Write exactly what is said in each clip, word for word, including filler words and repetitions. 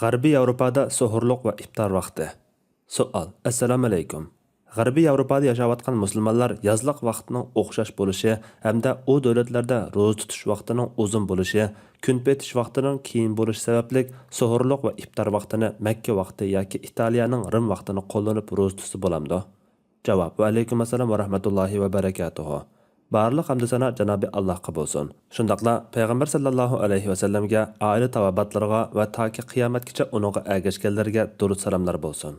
غەربىي ياۋروپادا سوھۇرلۇق ۋە ئىپتار ۋاقتى. سوئال. ئەسسالامۇئەلەيكۇم. غەربىي ياۋروپادا ياشاۋاتقان مۇسۇلمانلار يازلىق ۋاقىتنىڭ ئوخشاش بولۇشى ھەمدە ئۇ دۆلەتلەردە روزا تۇتۇش ۋاقتىنىڭ ئۇزۇن بولۇشى، كۈن پېتىش ۋاقتىنىڭ كېيىن بولۇشى سەۋەبلىك سوھۇرلۇق ۋە ئىپتار ۋاقتىنى مەككە ۋاقتى ياكى ئىتالىيەنىڭ رىم ۋاقتىنى قوللىنىپ روزا تۇتسا بولامدۇ؟ جاۋاب. ۋەئەلەيكۇم ئەسسالام ۋە رەھمەتۇللاھى ۋە بەرەكاتۇھۇ. بارلىق ھەمدۇ سانا جانابى ئاللاھقا بولسۇن. شۇنداقلا پەيغەمبەر ساللاللاھۇ ئەلەيھى ۋەسەللەمگە، ئائىلە تاۋابىئاتلىرىغا ۋە تاكى قىيامەتكىچە ئۇنىڭغا ئەگەشكەنلەرگە دۇرۇت سالاملار بولسۇن.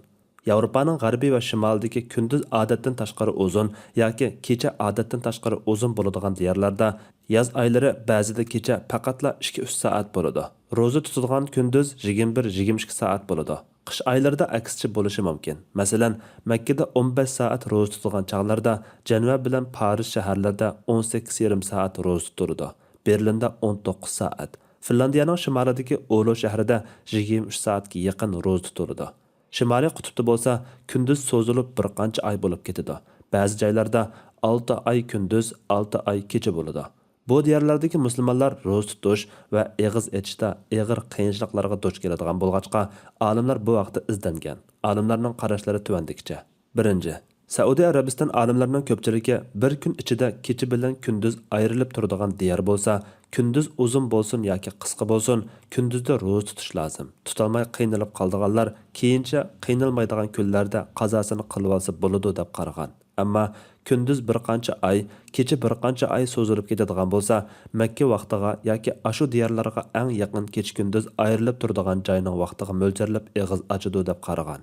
ياۋروپانىڭ غەربى ۋە شىمالىدىكى كۈندۈز ئادەتتىن تاشقىرى ئۇزۇن ياكى كېچە ئادەتتىن تاشقىرى ئۇزۇن بولىدىغان دىيارلاردا ياز ئايلىرى بەزىدە كېچە پەقەتلا ئىككى ئۈچ سائەت بولىدۇ. روزا تۇتىدىغان كۈندۈز يىگىرمە بىر يىگىرمە ئىككى سائەت بولىدۇ. قىش ئايلىرىدا ئەكسىچە بولۇشى مۇمكىن. مەسىلەن، مەككىدە ئون بەش سائەت روزا تۇتىدىغان چاغلاردا جەنۋە بىلەن پارىژ شەھەرلىرىدە ئون سەككىز يېرىم سائەت روزا تۇتۇلىدۇ. بېرلىندا ئون توققۇز سائەت. فىنلاندىيەنىڭ شىمالىدىكى ئولو شەھىرىدە يىگىرمە ئۈچ سائەتكە يېقىن روزا تۇتۇلىدۇ. شىمالىي قۇتۇپتا بولسا كۈندۈز سوزۇلۇپ بىر قانچە ئاي بولۇپ كېتىدۇ. بەزى جايلاردا ئالتە ئاي كۈندۈز، ئالتە ئاي كېچە بولىدۇ. بۇ دىيارلاردىكى مۇسۇلمانلار روزا تۇتۇش ۋە ئېغىز ئېچىشتا ئېغىر قىيىنچىلىقلارغا دۇچ كېلىدىغان بولغاچقا، ئالىملار بۇ ھەقتە ئىزدەنگەن. ئالىملارنىڭ قاراشلىرى تۆۋەندىكىچە. بىرىنچى، سەئۇدى ئەرەبىستان ئالىملىرىنىڭ كۆپچىلىكى بىر كۈن ئىچىدە كېچە بىلەن كۈندۈز ئايرىلىپ تۇرىدىغان دىيار بولسا، كۈندۈز ئۇزۇن بولسۇن ياكى قىسقا بولسۇن، كۈندۈزدە روزا تۇتۇش لازىم. تۇتالماي قىينىلىپ قالىدىغانلار كېيىنچە قىينالمايدىغان كۈنلەردە قازاسىنى قىلىۋالسا بولىدۇ، دەپ قارىغان. ئەمما كۈندۈز بىر قانچە ئاي، كېچە بىر قانچە ئاي سوزۇلۇپ كېتىدىغان بولسا، مەككە ۋاقتىغا ياكى ئاشۇ دىيارلارغا ئەڭ يېقىن كېچە-كۈندۈز ئايرىلىپ تۇرىدىغان جاينىڭ ۋاقتىغا مۆلچەرلەپ ئېغىز ئاچىدۇ، دەپ قارىغان.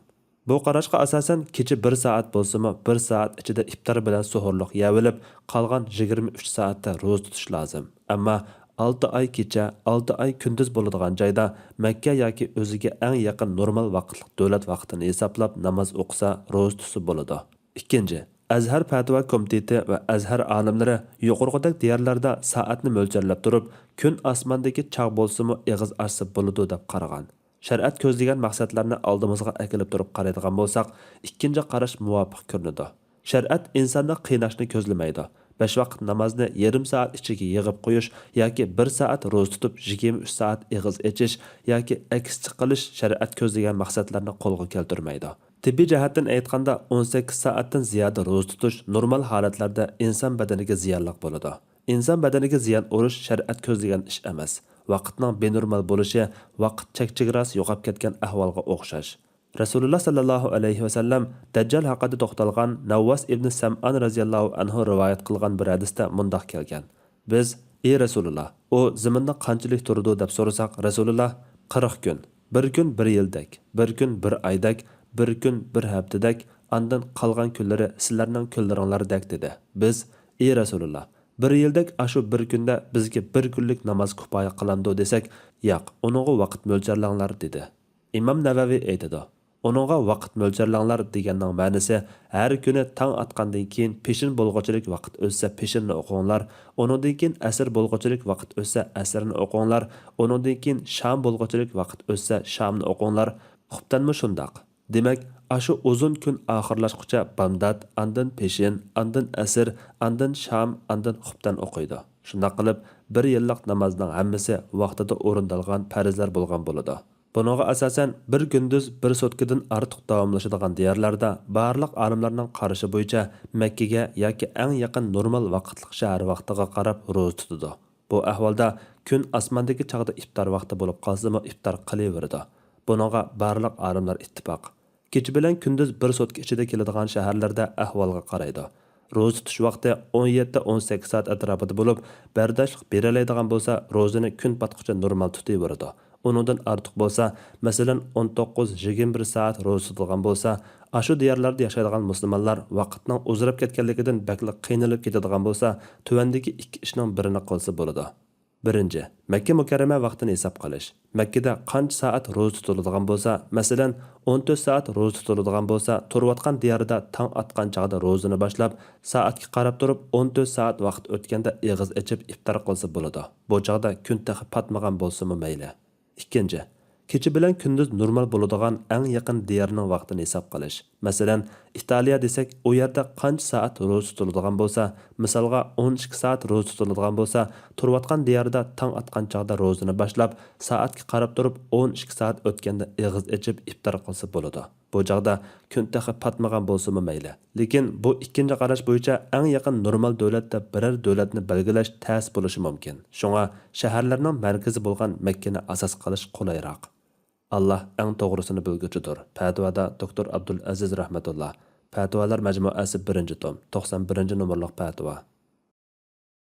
بۇ قاراشقا ئاساسەن، كېچە بىر سائەت بولسىمۇ، بىر سائەت ئىچىدە ئىپتار بىلەن سوھۇرلۇق يەۋېلىپ، قالغان يىگىرمە ئۈچ سائەتتە روزا تۇتۇش لازىم. ئەمما ئالتە ئاي كېچە، ئالتە ئاي كۈندۈز بولىدىغان جايدا مەككە ياكى ئۆزىگە ئەڭ يېقىن نورمال ۋاقىتلىق دۆلەت ۋاقتىنى ھېسابلاپ ناماز ئوقۇسا، روزا تۇتسا بولىدۇ. ئىككىنچى، ئەزھەر پەتىۋا كومىتېتى ۋە ئەزھەر ئالىملىرى يۇقىرىقىدەك دىيارلاردا سائەتنى مۆلچەرلەپ تۇرۇپ، كۈن ئاسماندىكى چاغ بولسىمۇ ئېغىز ئاچسا بولىدۇ، دەپ قارىغان. شەرىئەت كۆزلىگەن مەقسەتلەرنى ئالدىمىزغا ئەكېلىپ تۇرۇپ قارايدىغان بولساق، ئىككىنچى قاراش مۇۋاپىق كۆرۈنىدۇ. شەرىئەت ئىنساننى قىيناشنى كۆزلىمەيدۇ. بەش ۋاقىت نامازنى يېرىم سائەت ئىچىگە يىغىپ قويۇش ياكى بىر سائەت روزا تۇتۇپ، يىگىرمە ئۈچ سائەت ئېغىز ئېچىش ياكى ئەكسىچە قىلىش شەرىئەت كۆزلىگەن مەقسەتلەرنى قولغا كەلتۈرمەيدۇ. تېببىي جەھەتتىن ئېيتقاندا، ئون سەككىز سائەتتىن زىيادە روزا تۇتۇش نورمال ھالەتلەردە ئىنسان بەدىنىگە زىيانلىق بولىدۇ. ئىنسان بەدىنىگە زىيان ئۇرۇش شەرىئەت كۆزلىگەن ئىش ئەمەس. ۋاقىتنىڭ بىنورمال بولۇشى ۋاقىت چەك-چېگراسى يوقاپ كەتكەن ئەھۋالغا ئوخشاش. رەسۇلۇللا ساللاللاھۇ ئەلەيھى ۋەسەللەم دەججال ھەققىدە توختالغان نەۋۋاس ئىبنى سەمئان رەزىياللاھۇ ئەنھۇ رىۋايەت قىلغان بىر ھەدىستە مۇنداق كەلگەن: بىز، ئى رەسۇلۇللا، ئۇ زېمىندا قانچىلىك تۇرىدۇ؟ دەپ سورىساق، رەسۇلۇللا، قىرىق كۈن، بىر كۈن بىر يىلدەك، بىر كۈن بىر ئايدەك، بىر كۈن بىر ھەپتىدەك، ئاندىن قالغان كۈنلىرى سىلەرنىڭ كۈنلىرىڭلاردەك، دېدى. بىز، ئى رەسۇلۇللا، بىر يىلدەك ئاشۇ بىر كۈندە بىزگە بىر كۈنلۈك ناماز كۇپايە قىلامدۇ؟ دېسەك، ياق، ئۇنىڭغا ۋاقىت مۆلچەرلەڭلار، دېدى. ئىمام نەۋەۋى ئېيتىدۇ، ئۇنىڭغا ۋاقىت مۆلچەرلەڭلار دېگەننىڭ مەنىسى، ھەر كۈنى تاڭ ئاتقاندىن كېيىن پېشىن بولغۇچىلىك ۋاقىت ئۆتسە پېشىننى ئوقۇڭلار، ئۇنىڭدىن كېيىن ئەسىر بولغۇچىلىك ۋاقىت ئۆتسە ئەسىرنى ئوقۇڭلار، ئۇنىڭدىن كېيىن شام بولغۇچىلىك ۋاقىت ئۆتسە شامنى ئوقۇڭلار، خۇپتەنمۇ شۇنداق. دېمەك، ئاشۇ ئۇزۇن كۈن ئاخىرلاشقۇچە بامدات، ئاندىن پېشىن، ئاندىن ئەسىر، ئاندىن شام، ئاندىن خۇپتەن ئوقۇيدۇ. شۇنداق قىلىپ، بىر يىللىق نامازنىڭ ھەممىسى ۋاقتىدا ئورۇندالغان پەرزلەر بولغان بولىدۇ. بۇنىڭغا ئاساسەن، بىر كۈندۈز بىر سوتكىدىن ئارتۇق داۋاملىشىدىغان دىيارلاردا بارلىق ئالىملارنىڭ قارىشى بويىچە مەككىگە ياكى ئەڭ يېقىن نورمال ۋاقىتلىق شەھەر ۋاقتىغا قاراپ روزا تۇتىدۇ. بۇ ئەھۋالدا كۈن ئاسماندىكى چاغدا ئىپتار ۋاقتى بولۇپ قالسىمۇ ئىپتار قىلىۋېرىدۇ. بۇنىڭغا بارلىق ئالىملار ئىتتىپاق. كېچە بىلەن كۈندۈز بىر سوتكا ئىچىدە كېلىدىغان شەھەرلەردە ئەھۋالغا قارايدۇ. روزا تۇتۇش ۋاقتى ئون يەتتە، ئون سەككىز سائەت ئەتراپىدا بولۇپ، بەرداشلىق بېرەلەيدىغان بولسا، روزىنى كۈن پاتقۇچە نورمال تۇتۇۋېرىدۇ. ئۇنىڭدىن ئارتۇق بولسا، مەسىلەن، ئون توققۇز، يىگىرمە بىر سائەت روزا تۇتىدىغان بولسا، ئاشۇ دىيارلاردا ياشايدىغان مۇسۇلمانلار ۋاقىتنىڭ ئۇزىراپ كەتكەنلىكىدىن بەكلا قىينىلىپ كېتىدىغان بولسا، تۆۋەندىكى ئىككى ئىشنىڭ بىرىنى قىلسا بولىدۇ. بىرىنچى، مەككە مۇكەررەمە ۋاقتىنى ھېساب قىلىش. مەككىدە قانچە سائەت روزا تۇتۇلىدىغان بولسا، مەسىلەن، ئون تۆت سائەت روزا تۇتۇلىدىغان بولسا، تۇرۇۋاتقان دىيارىدا تاڭ ئاتقان چاغدا روزىنى باشلاپ، سائەتكە قاراپ تۇرۇپ، ئون تۆت سائەت ۋاقىت ئۆتكەندە ئېغىز ئېچىپ ئىپتار قىلسا بولىدۇ. بۇ چاغدا كۈن تېخى پاتمىغان بولسىمۇ مەيلى. ئىككىنچى، كېچە بىلەن كۈندۈز نورمال بولىدىغان ئەڭ يېقىن دىيارنىڭ ۋاقتىنى ھېساب قىلىش. مەسىلەن، ئىتالىيە دېسەك، ئۇ يەردە قانچە سائەت روزا تۇتۇلىدىغان بولسا، مىسالغا، ئون ئىككى سائەت روزا تۇتۇلىدىغان بولسا، تۇرۇۋاتقان دىياردا تاڭ ئاتقان چاغدا روزىنى باشلاپ، سائەتكە قاراپ تۇرۇپ، ئون ئىككى سائەت ئۆتكەندە ئېغىز ئېچىپ ئىپتار قىلسا بولىدۇ. بۇ چاغدا كۈن تېخى پاتمىغان بولسىمۇ مەيلى. لېكىن بۇ ئىككىنچى قاراش بويىچە ئەڭ يېقىن نورمال دۆلەتتە بىرەر دۆلەتنى بەلگىلەش تەس بولۇشى مۇمكىن. شۇڭا شەھەرلەرنىڭ مەركىزى بولغان مەككىنى ئاساس قىلىش قولايراق. ئاللا ئەڭ توغرىسىنى بىلگۈچىدۇر. پەتىۋادا دوكتور ئابدۇل ئەزىز رەھمەتۇللا. پەتىۋالار مەجمۇئەسى بىرىنچى توم، توقسان بىرىنچى نومۇرلۇق پەتىۋا.